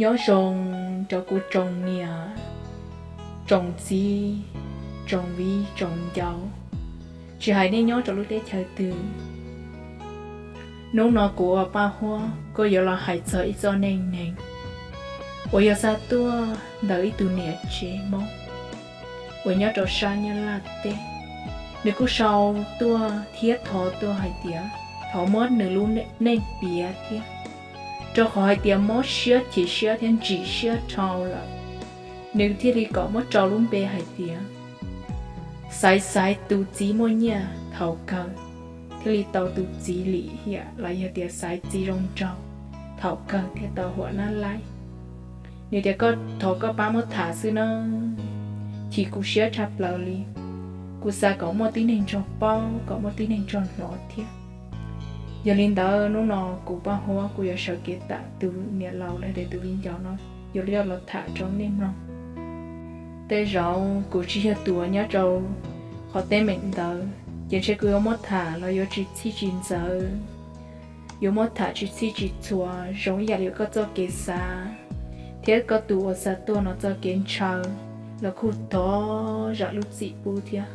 Nyob zoo rau kuv tsoom niam, tsoom txiv, tsoom viv tsoom ncaus, tsis hais nej nyob rau lub teb chaws twg. Hnub no kuv ua Paj Huab kuj yuav los hais txog ib txoj neej neeg uas yog xa tuaj ntawm ib tug niam tsev Hmoob uas nyob rau sab Nyab Laj teb. Nws kuj sau tuaj thiab thov tuaj hais tias thov muab nws lub neej piav thiab, rau qhov hais tias mob siab chim siab thiab ntsim siab dhau lawm. Nws thiaj li kom muab rau lub npe hais tias xaiv xaiv tus txiv muaj nyiaj thaum kawg thiaj li tau tus txiv lim hiam los yog tias xaiv txiv zoo nraug thaum kawg thiaj tau huam nab laib. Nws tias koj thov koj pab muab tham xwb na, chim kuv siab tshaj plaws li. Kuv xav kom muaj tib neeg nrog paub, kom muaj tib neeg nrog hnov thiab. Yog li ntawd hnub no kuv Paj Huab kuj yuav sawv kev tham tus niam laus los yog tias tus viv ncaus no yuav los tham rau nej mloog. Tej zaum kuv tsis yog tus uas nyob rau qhov teeb meem ntawd ces ntshe kuv yuav muab tham los yuav tsis txhij tsis ntxaws, yuav muab tham tsis txhij tsis txhua, zoo ib yam li koj txoj kev xav thiab koj tus uas xa tuaj no txoj kev ntshaw los kuj thov zam lub txim pub thiab.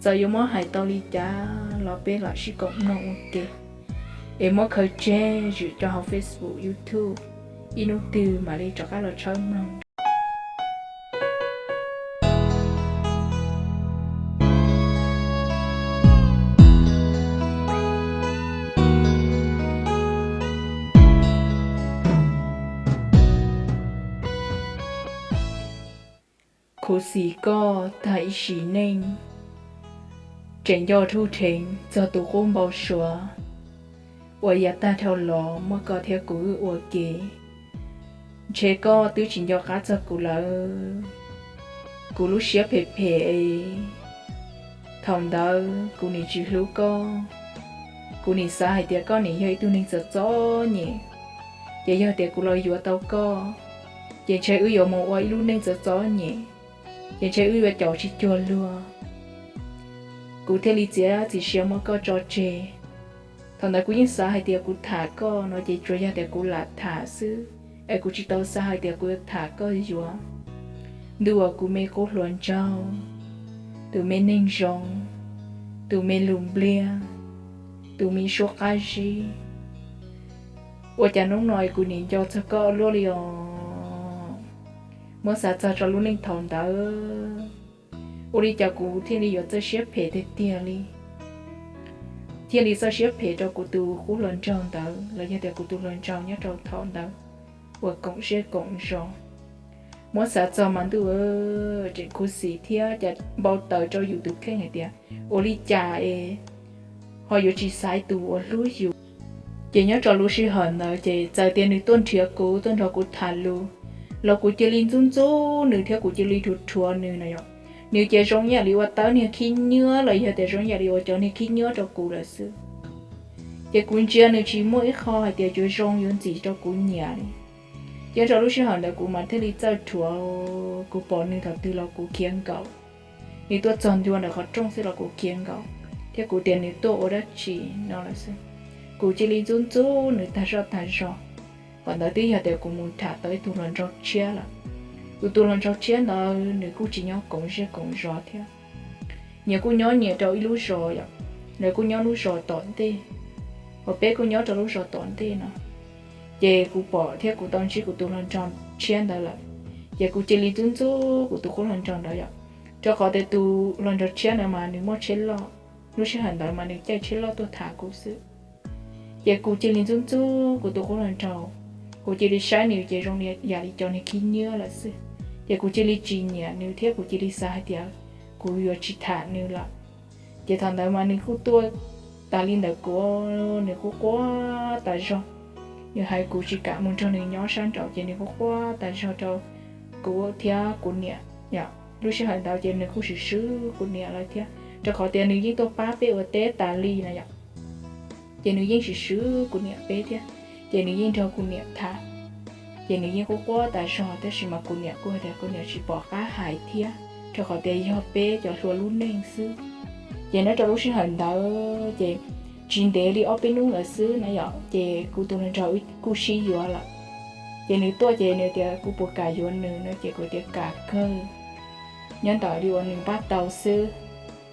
Txawm yuav muab hais tau li cas los peb lam sib koom mloog ua ke es muab khaws tseg zwm rau hauv Facebook, YouTube, ib hnub twg mam li rov qab los tshawb mloog. Khuv xim koj tag ib sim neej, tseem nco rhuj rheev txog tus qub npau suav uas yav tag dhau los muab koj thiab kuv wb ua ke. Ntshe koj twb tsis nco qab txog kuv lawm. Kuv lub siab phem phem es thaum ntawd kuv nim tsis hlub koj. Kuv nim xav hais tias koj nim yog ib tug neeg txom txom nyem, ces yog tias kuv los yuav tau koj ces ntshe wb yuav mus ua ib lub neej txom txom nyem, ces ntshe wb yuav caum tsis cuag luag. Kuv thiaj li txiav txim siab muab koj tso tseg. Thaum ntawd kuv yeej xav hais tias kuv tham koj no ces tsuas yog tias kuv lam tham xwb, es kuv tsis tau xav hais tias kuv yuav tham koj yuav ntuj uas kuv me qub hluas nraug, tus me neeg zoo, tus me lus npliag, tus me suab qab zib. Ua cas hnub no kuv nim nco txog koj luaj li os. Muab xav txog rau lub neej thaum ntawd, ua li cas kuv thiaj li yuav txawj siab phem tiag tiag li, thiaj li txawj siab phem rau kuv tus qub hluas nraug ntawd los yog tias kuv tus hluas nraug nyob rau thaum ntawd uas koom siab koom zos. Muab xav txog mas ntuj, tseem khuv xim thiab cas npau taws rau yus tus kheej hais tias ua li cas es ho yuav tsis xaiv tus uas hlub yus. Ces nyob rau lub sij hawm ntawd ces txawm tias nws tuaj nrhiav kuv tuaj nrog kuv tham lus los kuv cia li ntxub ntxub nws thiab kuv cia li rhuav rhuav nws no yom. Nws ces zoo ib yam li ua tawb niag khib nyiab los yog tias zoo ib yam li ua cov niag khib nyiab rau kuv lawm xwb. Ces kuv ntsia nws tsis muaj ib qho hais tias yuav zoo yuav ntxim rau kuv nyiam li. Ces nyob rau lub sij hawm ntawd kuv mas thiaj li txawj rhuav, kuv pom nws thaum twg los kuv khiav nkaum. Nws tuaj txog ntua ntawm qhov rooj xwb los kuv khiav nkaum, thiab kuv tias nws tuaj ua dab tsi no lawm xwb. Kuv cia li ntxub ntxub nws tag zoj tag zog. Thaum ntawd twb yog tias kuv mus tham tau ib tug hluas nraug tshiab lawm. Kuv tus hluas nraug tshiab ntawd nws kuj tsis nyob koom zej koom zos thiab. Nyias kuj nyob nyias rau ib lub zos yom, nws kuj nyob lub zos tom ntej, uas peb kuj nyob rau lub zos tom ntej no. Ces kuv pom thiab kuv tau ntsib kuv tus hluas nraug tshiab ntawd lawm, ces kuv cia li ntxub ntxub kuv tus qub hluas nraug ntawd yom. Rau qhov tias tus hluas nraug tshiab ntawd mas nws muaj tsheb loj, lub sij hawm ntawd mas nws caij tsheb loj tuaj tham kuv xwb. Ces kuv cia li ntxub ntxub kuv tus qub hluas nraug, kuv cia li saib nws ces zoo yam li cov niag khib nyiab lawm xwb. Ces kuv cia li tsis nyiam nws thiab kuv cia li xav hais tias kuv yuav tsis tham nws lawm. Ces thaum ntawd mas nws kuj tuaj tas li ntawd kuv, nws quaj quaj tas zog. Nws hais kuv tsis kam mus nrog nws nyob sab nraud ces nws quaj quaj tas zog rau kuv thiab kuv niam yom. Lub sij hawm ntawd ces nws kuj swm swb kuv niam lawm thiab, rau qhov tias nws yeej tuaj pab peb ua teb tas li na yom. Ces nws yeej swm swb kuv niam peb thiab, ces nws yeej nrog kuv niam tham. Ces nws yeej quaj quaj tas zog tab sis mas kuv niam kuj hais tias kuv niam tsis pom qab hais thiab, rau qhov tias yog peb cov hluas lub neej xwb. Ces nyob rau lub sij hawm ntawd ces tsis ntev li ob peb hnub ntawd xwb na yom, ces kuv tus hluas nraug kuj sib yuav lawm. Ces nws tuaj ces nws tias kuv puas kam yuav nws no ces kuv tias kam kawg, nyob ntawm li uas nws npaj tau xwb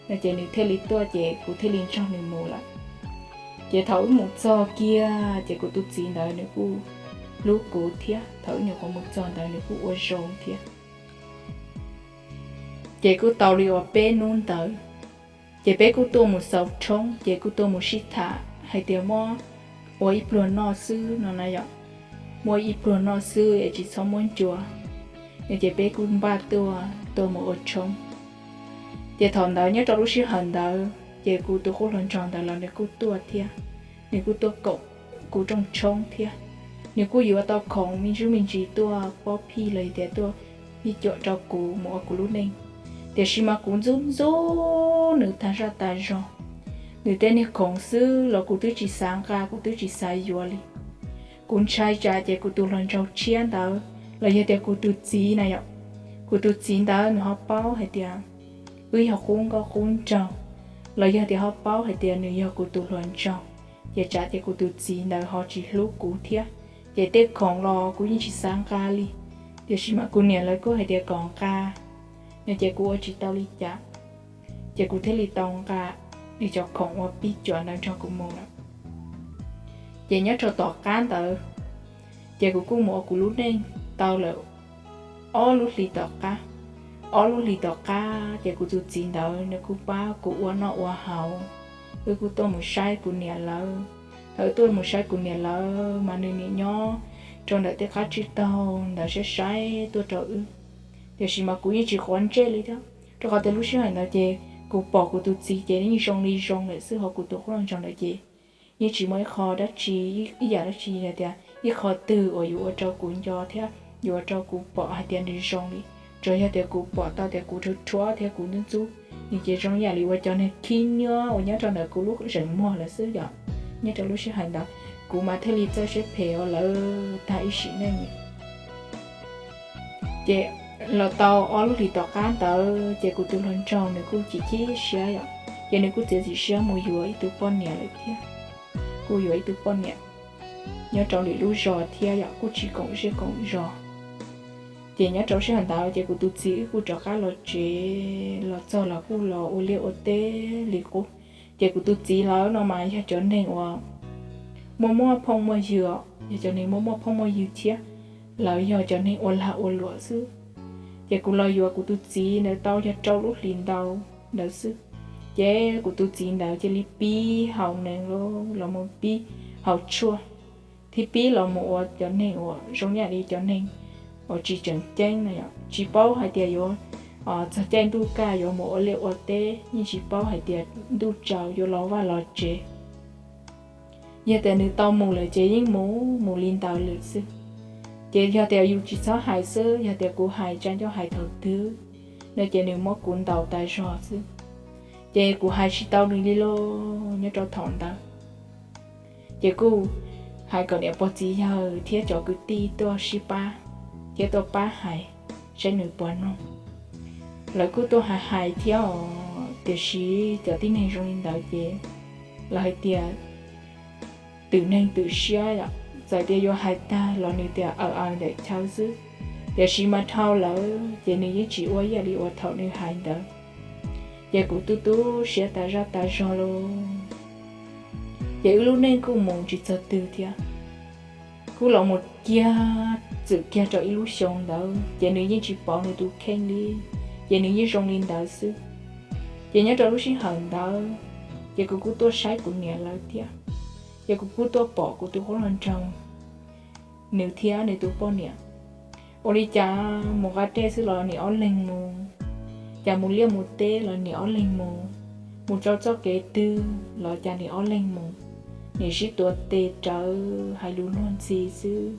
no ces nws thiaj li tuaj ces kuv thiaj li nrog nws mus lawm. Ces thaum wb mus txog kiag ces kuv tus txiv ntawd nws kuj hlub kuv thiab, thaum wb nyuam qhuav mus txog ntawd nws kuj ua zoo thiab. Ces kuj tau li uas peb hnub ntawd, ces peb kuj tuaj mus xaus tshoob, ces kuj tuaj mus sib tham hais tias muab ua ib pluag noj xwb no na yom, muab ib pluag noj xwb es tsis txhob muab ncua. Ces peb kuj npaj tuaj tuaj mus ua tshoob. Ces thaum ntawd nyob rau lub sij hawm ntawd ces kuv tus qub hluas nraug ntawd los nws kuj tuaj thiab, nws kuj tuaj koom kuv rooj tshoob thiab. Nws kuj yuav tau khoom me ntsis me ntsis tuaj pob phij los yog tias tuaj phij cuam rau kuv mus ua kuv lub neej. Tiam sis mas kuv ntxub ntxub nws tag zaj tag zog. Nws tej niag khoom xwb los kuv twb tsis xav nqa, kuv twb tsis xav yuav li. Kuv ntshai tsam ces kuv tus hluas nraug tshiab ntawd los yog tias kuv tus txiv na yom, kuv tus txiv ntawd nws ho paub hais tias wb yog qub nkauj qub nraug, los yog tias ho paub hais tias nws yog kuv tus hluas nraug, ces tsam ces kuv tus txiv ntawd ho tsis hlub kuv thiab. Ces tej khoom los kuv yeej tsis xav nqa li, tiam sis mas kuv niam lawv kuj hais tias kom nqa, no ces kuv ua tsis tau li cas, ces kuv thiaj li tau nqa nws cov khoom uas pij cuam ntawd nrog kuv mus lawm. Ces nyob rau tom qab ntawd, ces kuv kuj mus ua kuv lub neej tau lawm ob lub hlis tom qab. Ob lub hlis tom qab ces kuv tus txiv ntawd nws kuj pab kuv ua noj ua haus, wb kuj tuaj mus saib kuv niam lawv. Thaum wb tuaj mus saib kuv niam lawv mas nws niam nyob rau ntawm tej qab tsib taug ntawd saib saib tuaj rau wb. Tiam sis mas kuv yeej tsis quav ntsej li thiab, rau qhov tias lub sij hawm ntawd ces kuv pom kuv tus txiv ces yeej zoo li zoo lawm xwb, ho kuv tus qub hluas nraug ntawd ces yeej tsis muaj ib qho dab tsi, ib yam dab tsi hais tias ib qho twg uas yuav ua rau kuv nco thiab yuav ua rau kuv pom hais tias nws zoo li. Tsuas yog tias kuv pom tau tias kuv rhuav rhuav thiab kuv ntxub ntxub nws ces zoo yam li ua cov niag khib nyiab uas nyob rau ntawm kuv lub zeem muag lawm xwb yom. Nyob rau lub sij hawm ntawd kuv mas thiaj li txawj siab phem ua lawv tag ib sim neej. Ces los tau ob lub hlis tom qab ntawd ces kuv tus hluas nraug nws kuj chim chim siab yom, ces nws kuj txiav txim siab mus yuav ib tug poj niam lawm thiab. Kuj yuav ib tug poj niam nyob rau lwm lub zos thiab yom, kuj tsis koom zej koom zos. Ces nyob rau sij hawm ntawd ces kuv tus txiv wb kuj rov qab los tsev, los txog los kuj los ua liaj ua teb li qub. Ces kuv tus txiv lawv no mas yog cov neeg uas muaj muaj phooj muaj ywg, yog cov neeg muaj muaj phooj muaj ywg thiab, lawv yog cov neeg ua lag ua luam xwb. Ces kuv los yuav kuv tus txiv ntawd tau yog rau lub hlis ntau ntawd xwb, ces kuv tus txiv ntawd cia li pib haus nees los mus pib haus tshuaj, thiab pib los mus ua cov neeg uas zoo yam li cov neeg uas tsis tseem ceeb no, tsis paub hais tias yuav txog caij ntuj kaj yuav mus ua liaj ua teb, yeej tsis paub hais tias ntuj tsaus yuav los vaj los tsev. Yog tias nws tau mus lawm ces yeej mus mus li ntawd lawm xwb. Ces yog tias yus tsis txhob hais xwb, yog tias kuv hais tsa ncauj hais thaum twg no ces nws muab kuv ntaus tas zog xwb. Ces kuv hais tsis tau nws li lauj nyob rau thaum ntawd. Ces kuj hais kom niam pog txiv yawg thiab cov kwv tij tuaj sib pab thiab tuaj pab hais saib nws puas nug. Lawv kuj tuaj hais hais thiab os, tiam sis cov tib neeg zoo li ntawd ces lawv hais tias twm neeg twm siab yom, txawm tias yuav hais tag los nws tias aws aws ntawm chaw xwb. Tiam sis mas dhau lawm ces nws yeej tsis ua ib yam li uas thaum nws hais ntawd. Ces kuv tu tu siab tas zaj tas zog lauj. Ces wb lub neej kuj mus tsis txog twg thiab. Kuj los mus kiag txwm kiag rau ib lub xyoo ntawd ces nws yeej tsis pauv nws tus kheej li, ces nws yeej zoo li ntawd xwb. Ces nyob rau lub sij hawm ntawd ces kuv kuj tuaj saib kuv niam lawv thiab. Ces kuv kuj tuaj pom kuv tus qub hluas nraug nws thiab nws tus poj niam. Ua li cas mus nqa dej xwb los nim ob leeg mus, cas mus liaj mus teb los nim ob leeg mus, mus rau txoj kev twg los cas nim ob leeg mus, nim sib tuav tes rawv hais lus luag ntxhi xwb.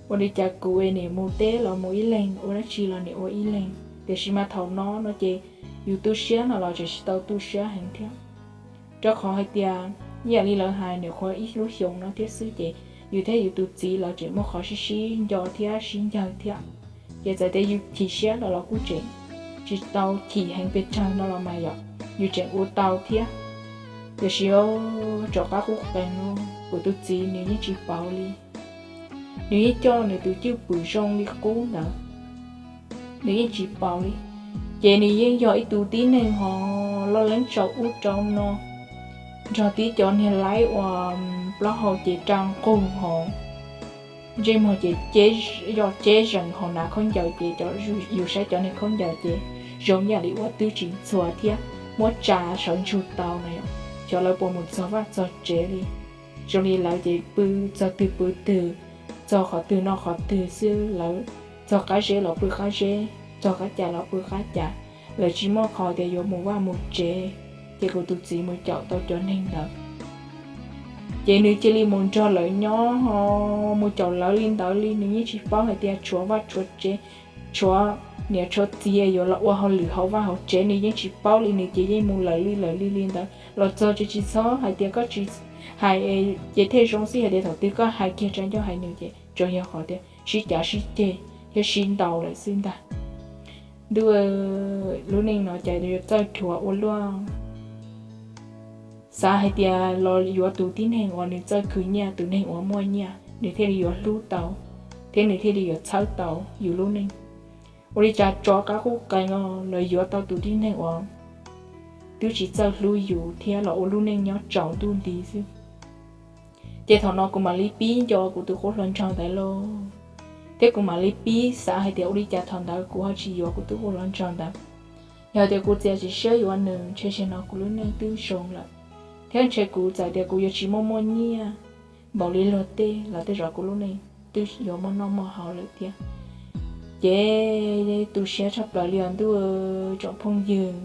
Ua li cas kuv es nim mus teb los mus ib leeg, ua dab tsi los nim ua ib leeg, tiam sis mas thaum no no ces yus tu siab no los tseem tsis tau tu siab heev thiab. Rau qhov hais tias ib yam li lawv hais nws qhuav ib lub xyoo no thiab xwb ces yus thiab yus tus txiv los tseem muaj qhov sib sib nco thiab sib ncawg thiab. Ces txawm tias yus chim siab los los kuj tseem tsis tau chim heev pes tsawg no los mas yom, yus tseem ua tau thiab. Tiam sis rov qab qub qees no kuv tus txiv nws yeej tsis pauv li. Nws yeej coj nws tus cwj pwm zoo li qub ntawd, nws yeej tsis paus li. Ces nws yeej yog ib tug tib neeg ho loj leeb tsaus ub rau no, nrog tib cov niag laib uas plaub hau ces raj nqug ho ntsej muag ces yog ceb zees ho hnav khaub ncaws ces yus saib cov niag khaub ncaws ces zoo yam li uas twb tsis ntxhua thiab muab tsa sawv ntsug tau na yom. Xyov lawv puas mus txog vaj txog tsev li. Zoo li lawv ces pw txog twg pw twg, txog qhov twg noj qhov twg xwb, lawv txog qab zeb los pw qab zeb, txog qab cas los pw qab cas. Lawv tsis muaj qhov tias yuav mus vaj mus tsev, ces kuv tus txiv mus caum tau cov neeg ntawd. Ces nws cia li mus nrog lawv nyob ho mus caum lawv li ntawd li, nws yeej tsis paub hais tias tshuav vaj tshuav tsev, tshuav niam tshuav txiv yuav los ua hauj lwm hauv vaj hauv tsev, nws yeej tsis paub li. Nws ces yeej mus lawv li lawv li li ntawd. Los txog ces tsis txhob hais tias koj tsis hais, ces thiaj zoo xwb. Hais tias thaum twg koj hais kiag tsa ncauj hais nws ces tsuas yog qhov tias sib cav sib ceg thiab sib ntaus lawm xwb ntag. Ntuj, lub neej no cas yuav txawj dhuav ua luaj. Xav hais tias los yuav tus tib neeg uas nws txawj khwv nyiaj, tus neeg uas muaj nyiaj nws thiaj li yuav hlub tau, thiab nws thiaj li yuav txhawb tau yus lub neej. Ua li cas tsov qab qub qees os, los yuav tau tus tib neeg uas twb tsis txawj hlub yus thiab los ua lub neej nyob tsaus ntuj nti xwb. Ces thaum no kuv mam li pib nco kuv tus qub hluas nraug ntawd lauj, thiab kuv mam li pib xav hais tias ua li cas thaum ntawd kuv ho tsis yuav kuv tus qub hluas nraug ntawd. Yog tias kuv txiav txim siab yuav nws ntshe zaum no kuv lub neej twb zoo lawm, thiab ntshe kuv txawm tias kuv yuav tsis muaj muaj nyiaj npaum li luag tej los tej zaum kuv lub neej twb yuav muaj noj muaj haus lawm thiab. Ces tu siab tshaj plaws li os ntuj, tsoom phooj ywg.